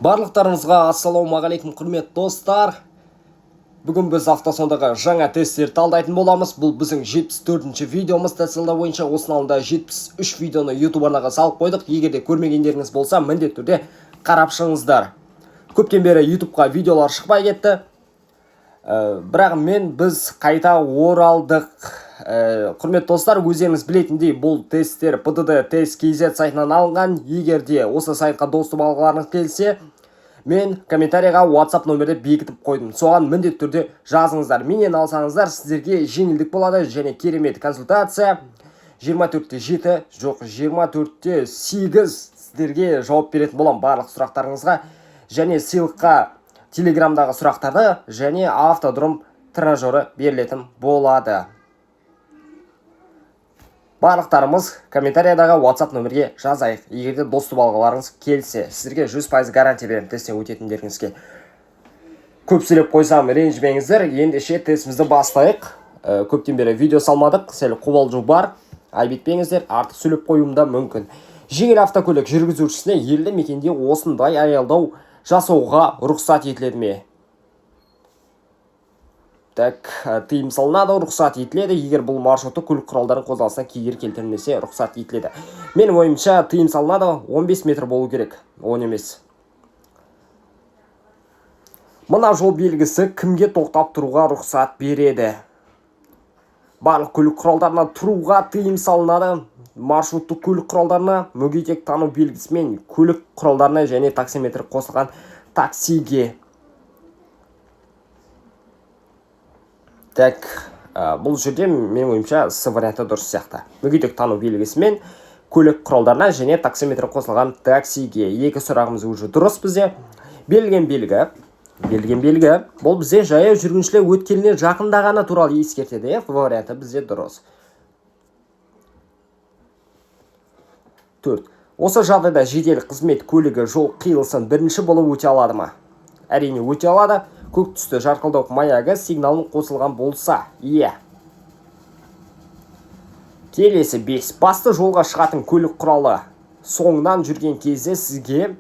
Барлықтарыңызға ассалаумағалейкум, құрметті достар. Бүгін біз автосалондағы жаңа тесттер талдайтын боламыз. Бұл біздің 74-ші видеомыз тест талдау бойынша. Осының алдында 73 видеоны YouTube арнаға салып қойдық. Егер де көрмегендеріңіз болса, міндетті түрде қарап шығыңыздар. Көптен бері YouTubeқа видеолар шықпай кетті. Бірақ біз қайта оралдық. Құрметті достар, өздеріңіз білетіндей, бұл тесттер PDD тест KZ сайтынан алынған. Егер де осы сайтқа доступ алғыларыңыз келсе, мен комментарийға WhatsApp номерді бекітіп қойдым. Соған міндетті түрде жазыңыздар. Менен алсаңыздар, сіздерге жеңілдік болады және керемет консультация 24-те 7, жоқ, 24-те 8 сіздерге жауап беретін боламын барлық сұрақтарыңызға және сыйлыққа телеграмдағы сұрақтарды және автодром тренажері берілетін болады. Барлықтарымыз комментариядағы WhatsApp номерге жазайық, егер де доступ алғыларыңыз келсе. Сіздерге 100% гарантия беремін тесттен өтетіндеріңізге. Көп сөйлеп қойсам, ренжімеңіздер. Ендеше тестімізді бастайық. Көптен бері видео салмадық, сәл қобалжу бар, айып етпеңіздер, артық сөйлеп қоюым да мүмкін. Жеңіл автокөлік жүргізушісіне елді мекенде осындай аялдау жасауға рұқсат етіледі ме? Так, тыйым салынады, рұқсат етіледі, егер бұл маршрутты көлік құралдарының қозғалысына кедергі келтірмесе, рұқсат етіледі. Менің ойымша, тыйым салынады, 15 метр болу керек, 10 емес. Мына жол белгісі кімге тоқтап тұруға рұқсат береді? Барлық көлік құралдарына тұруға тыйым салынады, маршруттық көлік құралдарына, мүгедек тану белгісімен көлік құралдарына және таксометр қосылған таксиге. Так, бұл жерде менің ойымша, С варианты дұрыс сияқты. Мүгедек тану белгісімен көлік құралдарына және таксометр қосылған таксиге. Екі сұрағымыз уже дұрыс бізде. Берілген белгі бұл бізде жаяу жүргіншілер өткеліне жақындағаны туралы ескертеді, иә. В варианты бізде дұрыс. 4. Осы жағдайда жедел қызмет көлігі жол қиылысын бірінші болып өте алады ма? Әрине, өте алады. Көк түсті жарқылдауық маягы сигналын қосылған болса, иә. Келесі, 5. Басты жолға шығатын көлік құралы соңынан жүрген кезде сізге.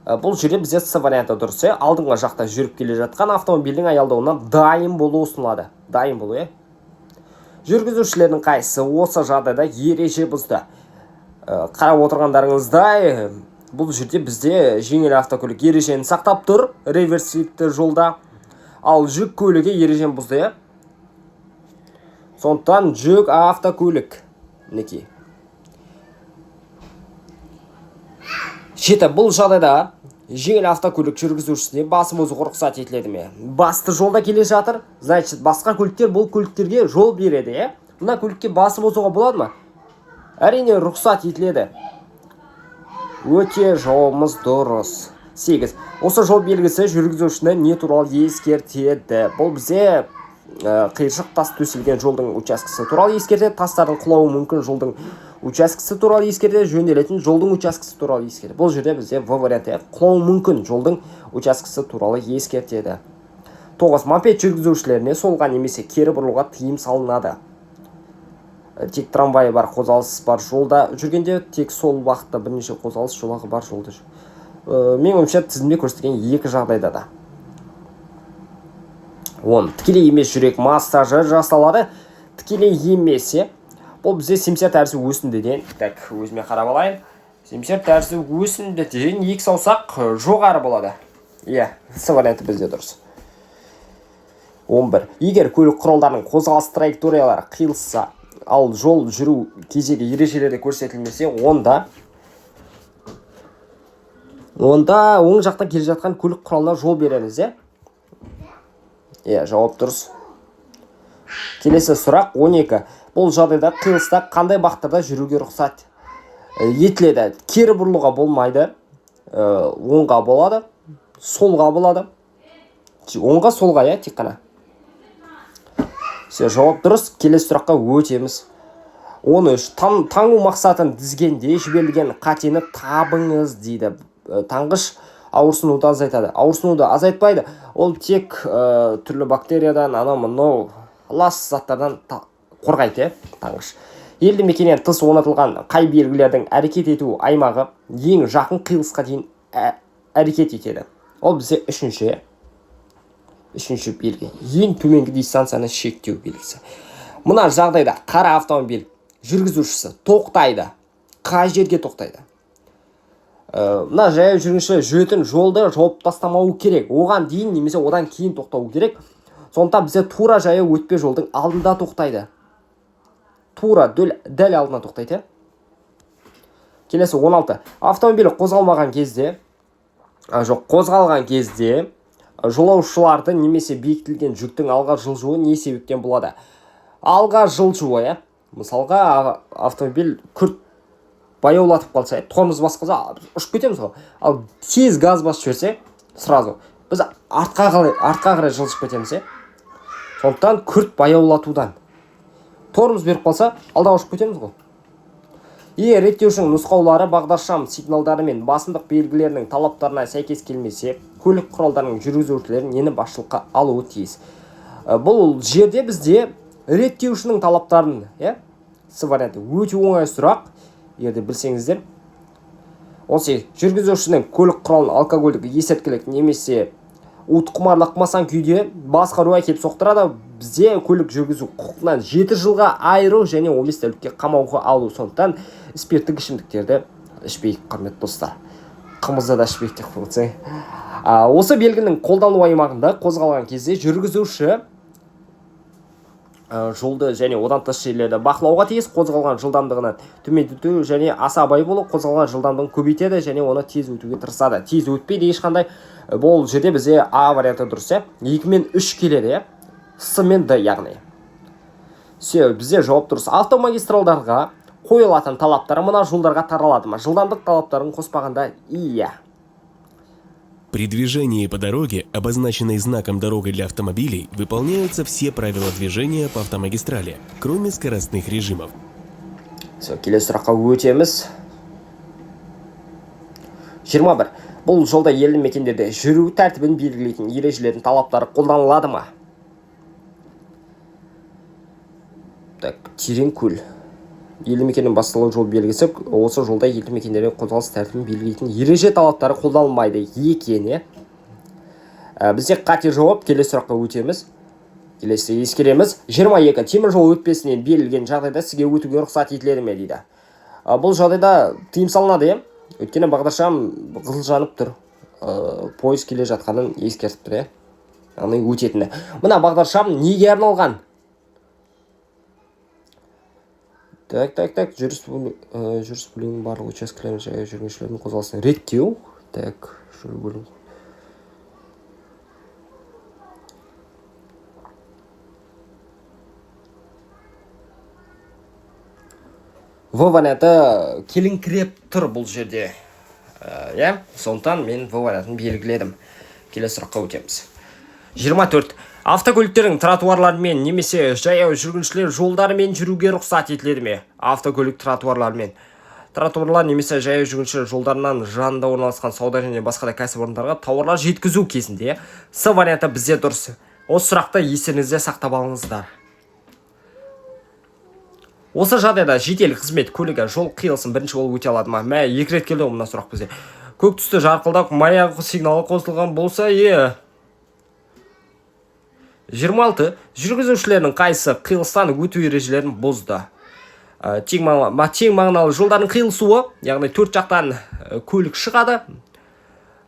Бұл жерде бізде С варианты дұрыс, иә. Алдыңғы жақта жүріп келе жатқан автомобильдің аялдауына дайын болу ұсынылады. Дайын болу, иә. Жүргізушілердің қайсысы осы жағдайда ереже бұзды? Қарап отырғандарыңыздай, бұл жерде бізде жеңіл автокөлік ережені сақтап тұр реверсивті жолда, ал жүк көлігі ережені бұзды, иә. Сондықтан жүк автокөлік, мінекей. 7. Бұл жағдайда жеңіл автокөлік жүргізушісіне басып озуға рұқсат етіледі ме? Басты жолда келе жатыр, значит, басқа көліктер бұл көліктерге жол береді, иә. Мына көлікке басып озуға болады ма? Әрине, рұқсат етіледі. Өте жауабымыз дұрыс. 8. Осы жол белгісі жүргізушіні не туралы ескертеді? Бұл бізде қиыршық тас төселген жолдың учаскесі туралы ескертеді, тастардың құлауы мүмкін жолдың учаскесі туралы ескертеді, жөнделетін жолдың учаскесі туралы ескертеді. Бұл жерде бізде В варианты, құлауы мүмкін жолдың учаскесі туралы ескертеді. 9. Мопед жүргізушілеріне солға немесе кері бұрылуға тыйым салынады. Тек трамвай бар қозғалыс бар жолда жүргенде, тек сол бағытта бірнеше қозғалыс жолағы бар жолда. Менің ойымша, тізімде көрсетілген екі жағдайда да. 10. Тікелей емес жүрек массажы жасалады. Тікелей емес, иә. Бұл бізде семсер тәрізді өсіндіден. Так, өзіме қарап алайын. Семсер тәрізді өсіндіден екі саусақ жоғары болады, иә. С варианты бізде дұрыс. 11. Егер көлік құралдарының қозғалыс траекториялары қиылысса, ал жол жүру кезегі ережелерде көрсетілмесе, онда оң жақтан келе жатқан көлік құралына жол береміз, иә. Иә, жауап дұрыс. Келесі сұрақ, 12. Бұл жағдайда қиылыста қандай бағыттарда жүруге рұқсат етіледі? Кері бұрылуға болмайды, оңға болады, солға болады, оңға, солға, иә, тек қана. Все, жауап дұрыс. Келесі сұраққа өтеміз. 13. Таңу мақсатын тізгенде жіберілген қатені табыңыз дейді. Таңғыш ауырсынуды азайтады. Ауырсынуды азайтпайды, ол тек түрлі бактериядан, анау мынау лас заттардан қорғайды, иә, таңғыш. Елді мекеннен тыс орнатылған қай белгілердің әрекет ету аймағы ең жақын қиылысқа дейін әрекет етеді? Ол бізде үшінші белгі. Ең төменгі дистанцияны шектеу белгісі. Мына жағдайда қара автомобиль жүргізушісі тоқтайды. Қай жерге тоқтайды? Мына жаяу жүргінші жүретін жолды жауып тастамауы керек. Оған дейін немесе одан кейін тоқтауы керек. Сондықтан бізде тура жаяу өтпе жолдың алдында тоқтайды. Тура дәл алдына тоқтайды, иә? Келесі 16. Автомобиль қозғалмаған кезде, жоқ, қозғалған кезде жолаушыларды немесе бекітілген жүктің алға жылжуы не себептен болады? Алға жылжуы, иә? Мысалға, автомобиль күрт баяулатып қалса, тормоз басып қалса, ұшып кетеміз ғой. Ал тез газ басып жіберсе, сразу біз артқа қарай жылжып кетеміз, иә? Сондықтан күрт баяулатудан. Тормоз беріп қалса, алда ұшып кетеміз ғой. Егер реттеушінің нұсқаулары бағдаршам сигналдары мен басымдық белгілерінің талаптарына сәйкес келмесе, көлік құралдарының жүргізушілері нені басшылыққа алуы тиіс? Бұл жерде бізде реттеушінің талаптарын, иә? С варианты өте оңай сұрақ, егер де білсеңіздер. 18. Жүргізушінің көлік құралын алкогольдік есірткілік немесе уытқұмарлық масаң күйде басқару әкеліп соқтырады. Бізде көлік жүргізу құқығынан 7 жылға айыру және 15 тәулікке қамауға алу. Сондықтан спирттік ішімдіктерді ішпейік, құрметті достар. Қымызды да ішпейік деп қойсаң. Осы белгінің қолдану аймағында қозғалған кезде жүргізуші жолды және одан тыс жерлерді бақылауға тиіс, қозғалған жылдамдығынан төмендету және аса абай болу, қозғалған жылдамдығын көбейтеді және оны тез өтуге тырысады. Тез өтпейді ешқандай. Бұл жерде бізде А варианты дұрыс, иә? 2 мен 3 келеді, иә? С мен Д, яғни. Все, бізде жауап дұрыс. Автомагистралдарға қойылатын талаптар мына жолдарға таралады ма? Жылдамдық талаптарын қоспағанда, иә. При движении по дороге, обозначенной знаком «Дорога для автомобилей», выполняются все правила движения по автомагистрали, кроме скоростных режимов. Все, келесі сұраққа өтеміз. 21. Бұл жолда елді мекендерде жүру тәртібін белгілейтін ережелердің талаптары қолданылады ма? Так, терең көл. Елді мекеннің басталу жол белгісі осы жолда елді мекендерде қозғалыс тәртібін белгілейтін ереже талаптары қолданылмайды екен, иә? Бізде қате жауап. Келесі сұраққа өтеміз. Келесі ескереміз. 22. Темір жол өтпесінен берілген жағдайда сізге өтуге рұқсат етіледі ме дейді. Бұл жағдайда тыйым салынады, иә? Өйткені бағдаршам қызыл жанып тұр. Пойыз келе жатқанын ескертіп тұр, иә? Яғни өтетіні. Мына бағдаршам неге арналған? Так, так, так. Жүріс бөлігінің барлық учаскелерін жаяу жүргіншілердің қозғалысын реттеу. Так, жүру бөлім. В варианты келіңкіреп тұр бұл жерде. Иә, сондықтан мен В вариантын белгіледім. Келесі сұраққа өтеміз. 24. Автокөліктердің тротуарларымен немесе жаяу жүргіншілер жолдарымен жүруге рұқсат етіледі ме? Автокөлік тротуарларымен. Тротуарлар немесе жаяу жүргіншілер жолдарынан жанында орналасқан сауда және басқа да кәсіпорындарға тауарлар жеткізу кезінде. С варианты бізде дұрыс. Осы сұрақты естеріңізде сақтап алыңыздар. Осы жағдайда жедел қызмет көлігі жол қиылысын бірінші болып өте алады ма? Мә, екі рет келді ғой мына сұрақ бізде. Көк түсті жарқылдап маяк сигналы қосылған болса, е. 26. Жүргізушілердің қайсысы қиылыстан өту ережелерін бұзды? Тең мағыналы жолдардың қиылысуы, яғни төрт жақтан көлік шығады.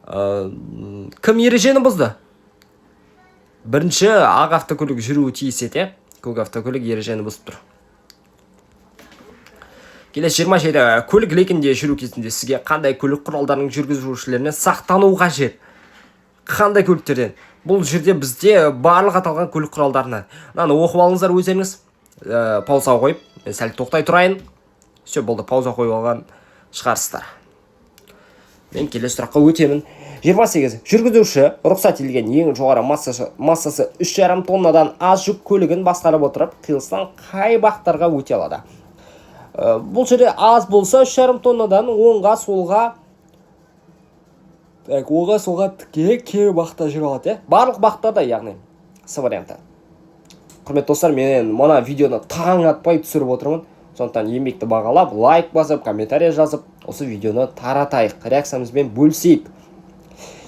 Кім ережені бұзды? Бірінші ақ автокөлік жүруі тиіс еді, иә? Көк автокөлік ережені бұзып тұр. Келесі 27. Көлік лекінде жүру кезінде сізге қандай көлік құралдарының жүргізушілерінен сақтану қажет? Қандай көліктерден? Бұл жерде бізде барлық аталған көлік құралдарынан. Мынаны оқып алыңыздар өздеріңіз. Пауза қойып, мен сәл тоқтай тұрайын. Все, болды, пауза қойып алған шығарсыздар. Мен келесі сұраққа өтемін. 28. Жүргізуші рұқсат етілген ең жоғары массасы үш жарым тоннадан аз жүк көлігін басқарып отырып, қиылыстан қай бағыттарға өте алады? Бұл жерде аз болса үш жарым тоннадан оңға, солға, так, оңға, солға тіке кері бағытта жүре алады, иә? Барлық бағыттарда, яғни С варианты. Құрметті достар, мен мына видеоны таң атпай түсіріп отырмын. Сондықтан еңбекті бағалап, лайк басып, комментарий жазып, осы видеоны таратайық, реакциямызбен бөлісейік.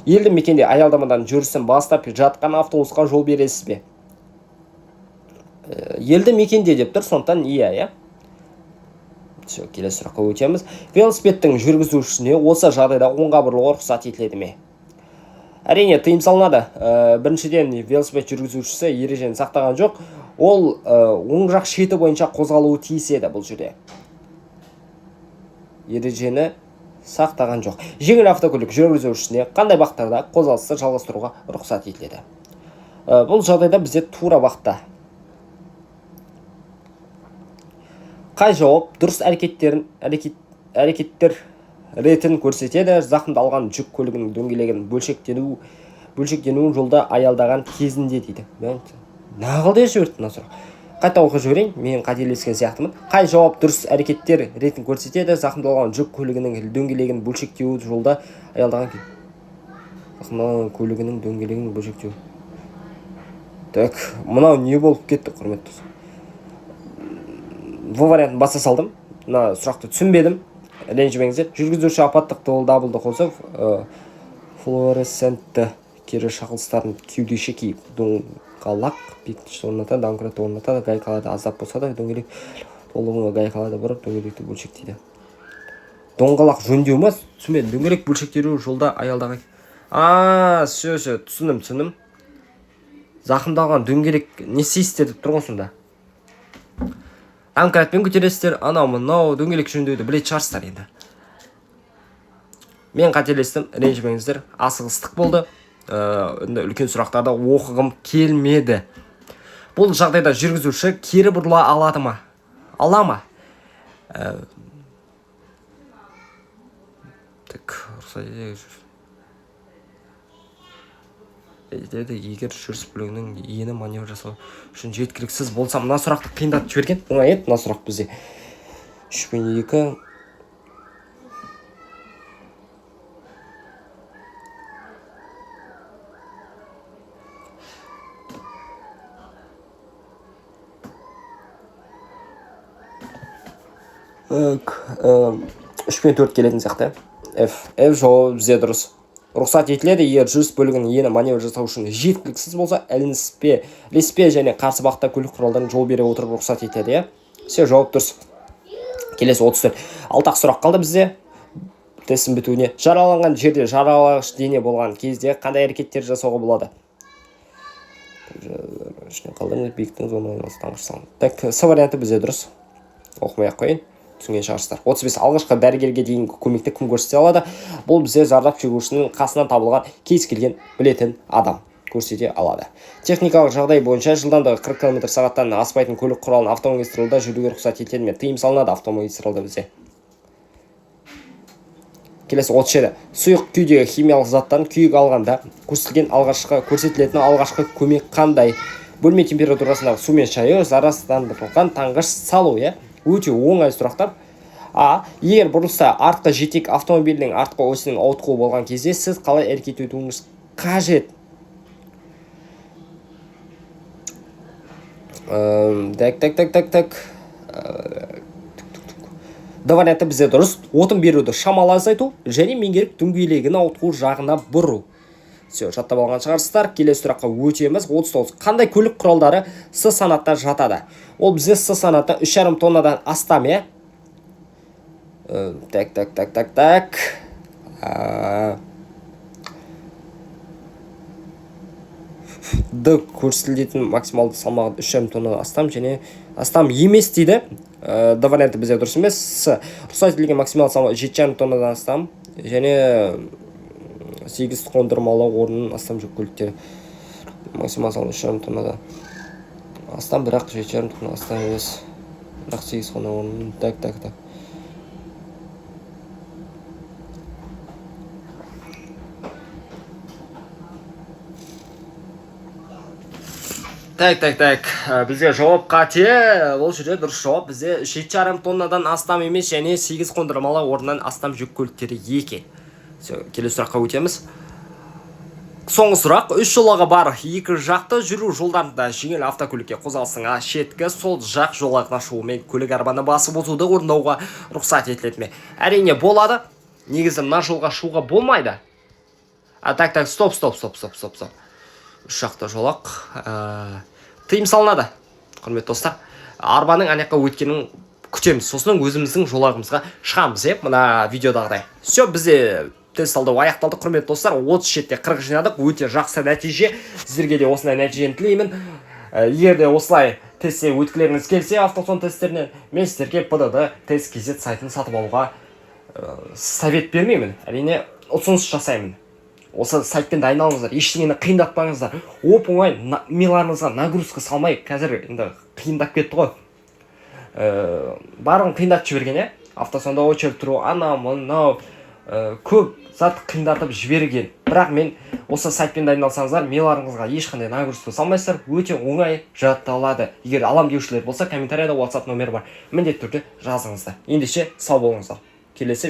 Елді мекенде аялдамадан жүрісін бастап жатқан автобусқа жол бересіз бе? Елді мекенде деп тұр, сондықтан иә, иә. Все, келесі сұраққа өтеміз. Велосипедтің жүргізушісіне осы жағдайда оңға бұрылуға рұқсат етіледі ме? Әрине, тыйым салынады. Біріншіден, велосипед жүргізушісі ережені сақтаған жоқ. Ол оң жақ шеті бойынша қозғалуы тиіс еді бұл жерде. Ережені сақтаған жоқ. Жеңіл автокөлік жүргізушісіне қандай бағыттарда қозғалысты жалғастыруға рұқсат етіледі? Бұл жағдайда бізде тура бағытта. Қай жауап дұрыс әрекеттер ретін көрсетеді? Зақымдалған жүк көлігінің дөңгелегінің бөлшектенуін жолда аялдаған кезінде дейді. Нағыл деп жіберді мына сұрақ. Қайта оқып жіберейін, мен қателескен сияқтымын. Қай жауап дұрыс әрекеттер ретін көрсетеді? Зақымдалған жүк көлігінің дөңгелегін бөлшектеуі жолда аялдаған зақымдалған көлігінің дөңгелегін бөлшектеу. Так, мынау не болып кетті, құрметті достар? В вариантын баса салдым. Мына сұрақты түсінбедім. Ренжімеңіздер. Жүргізуші апаттық дабылды қосып, флуоресцентті кері шағылыстарын кеудеше киіп, доңғалақ бекіткіш орнатады, домкрат орнатады, гайкаларды аздап болса да дөңгелек толығымен гайкаларды бұрып, дөңгелекті бөлшектейді. Доңғалақ жөндеу ма? Түсінбедім. Дөңгелек бөлшектеу жолда аялдаған. А, все, все, түсіндім, түсіндім. Зақымдалған дөңгелек не істейсіздер деп тұр ғой сонда. Домкратпен көтересіздер, анау мынау дөңгелек жөндеуді білетін шығарсыздар енді. Мен қателестім, ренжімеңіздер, асығыстық болды. Енді үлкен сұрақтарды оқығым келмеді. Бұл жағдайда жүргізуші кері бұрыла алады ма? Ала ма? Так, рұқсат етеді, егер жүріс бөлігінің ені маневр жасау үшін жеткіліксіз болса. Мына сұрақты қиындатып жіберген. Оңай еді мына сұрақ бізде. 3 пен 2. Так, 3 пен 4 келетін сияқты. F. F жауабы бізде дұрыс. Рұқсат етіледі, егер жүріс бөлігінің ені маневр жасау үшін жеткіліксіз болса, ілеспе және қарсы бағытта көлік құралдарына жол бере отырып рұқсат етіледі, иә? Все, жауап дұрыс. Келесі 34. Алты-ақ сұрақ қалды бізде. Тесттің бітуіне. Жараланған жерде жаралағыш дене болған кезде қандай әрекеттер жасауға болады? Ішіне қалдырыңыз, биіктің зона айналасы таңғыш салын. Так, С варианты бізде дұрыс. Оқымай ақ қояйын. Түсінген шығарсыздар. 35. Алғашқы дәрігерге дейінгі көмекті кім көрсете алады? Бұл бізде зардап шегушінің қасынан табылған кез келген білетін адам көрсете алады. Техникалық жағдай бойынша жылдамдығы 40 километр сағаттан аспайтын көлік құралын автомагистралда жүруге рұқсат етіледі ме? Тыйым салынады автомагистралда бізде. Келесі 37. Сұйық күйдегі химиялық заттан күйік алғанда көрсетілетін алғашқы көмек қандай? Бөлме температурасындағы сумен шаю, зарарсыздандырылған таңғыш салу, иә? Өте оңай сұрақтар. А, егер бұрылыста артқы жетек автомобильдің артқы осінің ауытқуы болған кезде сіз қалай әрекет етуіңіз қажет? Так, так, так, так, так. Д варианты бізде дұрыс. Отын беруді шамалы азайту және меңгерік дөңгелегін ауытқу жағына бұру. Все, жаттап алған шығарсыздар. Келесі сұраққа өтеміз. 39. Қандай көлік құралдары С санатта жатады? Ол бізде С санатта үш жарым тоннадан астам, иә? Так, так, так, так, так. Д көрсетілетін максималды салмағы үш жарым тоннадан астам және астам емес дейді. Д варианты бізде дұрыс емес. С рұқсат етілген максималды салмағы жеті жарым тоннадан астам және 8 қондырмалы орнынан астам жүк көліктері. Максималды салмағы үш жарым тоннадан астам, бірақ жеті жарым тоннадан астам емес. Бірақ 8 қондырмалы орнынан. Так, так, так. Так, так, так. Бізде жауап қате. Ол жерде дұрыс жауап бізде жеті жарым тоннадан астам емес және 8 қондырмалы орнынан астам жүк көліктері екен. Все, келесі сұраққа өтеміз. Соңғы сұрақ. Үш жолағы бар екі жақты жүру жолдарында жеңіл автокөлікке қозғалыстың шеткі сол жақ жолағына шығумен көлік арбаны басып озуды орындауға рұқсат етіледі ме? Әрине, болады. Негізі мына жолға шығуға болмайды. А, так, так, стоп, стоп, стоп, стоп, стоп, стоп. Үш жақты жолақ, тыйым салынады, құрметті достар. Арбаның ана жаққа өткенін күтеміз, сосын өзіміздің жолағымызға шығамыз, иә, мына видеодағыдай. Все, бізде тест талдау аяқталды, құрметті достар. 37-те 40 жинадық, өте жақсы нәтиже. Сіздерге де осындай нәтижені тілеймін. Егер де осылай тестте өткілеріңіз келсе автосон тесттерінен, мен сіздерге ПДД тест kz сайтын сатып алуға совет бермеймін, әрине, ұсыныс жасаймын. Осы сайтпен дайындалыңыздар, ештеңені қиындатпаңыздар, оп оңай, миларыңызға нагрузка салмай. Қазір енді қиындап кетті ғой, барлығын қиындатып жіберген, иә. Автосонда очередь тұру, анау мынау, көп зат қиындатып жіберген. Бірақ мен осы сайтпен дайындалсаңыздар, миларыңызға ешқандай нагрузка салмайсыздар, өте оңай жатталады. Егер алам деушілер болса, комментарияда WhatsApp номері бар, міндетті түрде жазыңыздар. Ендеше, сау болыңыздар, келесі